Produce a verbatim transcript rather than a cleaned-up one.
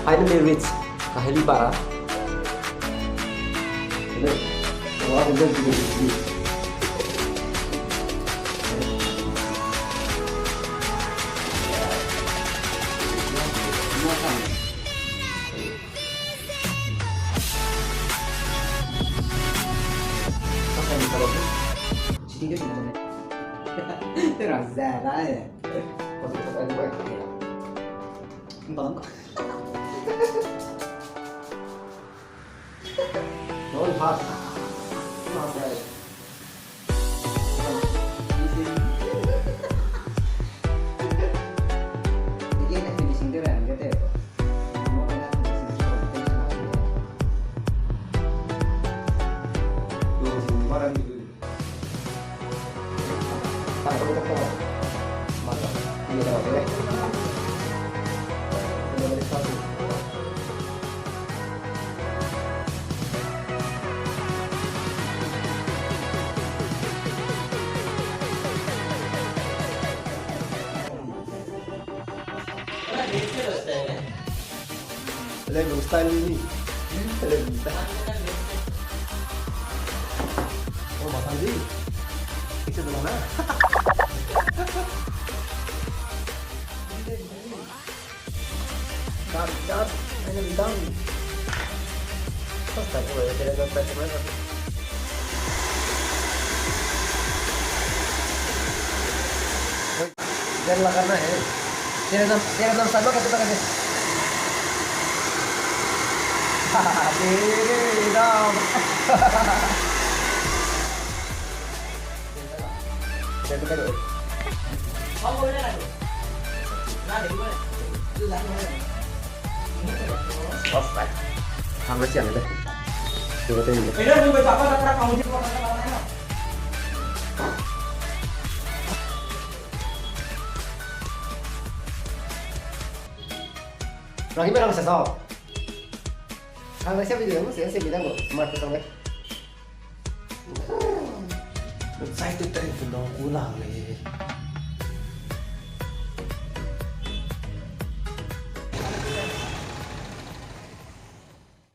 Finally reach Kaheli Para. Hello, style ni. Hello, style. Oh, masang di. Picture dulu na. Cut, cut. Finally done. First time, oh, ya, kira done, first time. इधर लगाना है। तेरा नाम, तेरा नाम सलमान का तो लगा दे। तेरे नाम। तेरे नाम। बस भाई। हम बस जाने दे। तेरे को तो नहीं। Rang i me rang se sao. Rang le se video mu se se mi dang lo. Smart ke tang le. Sai te tai pun dong ku lang le.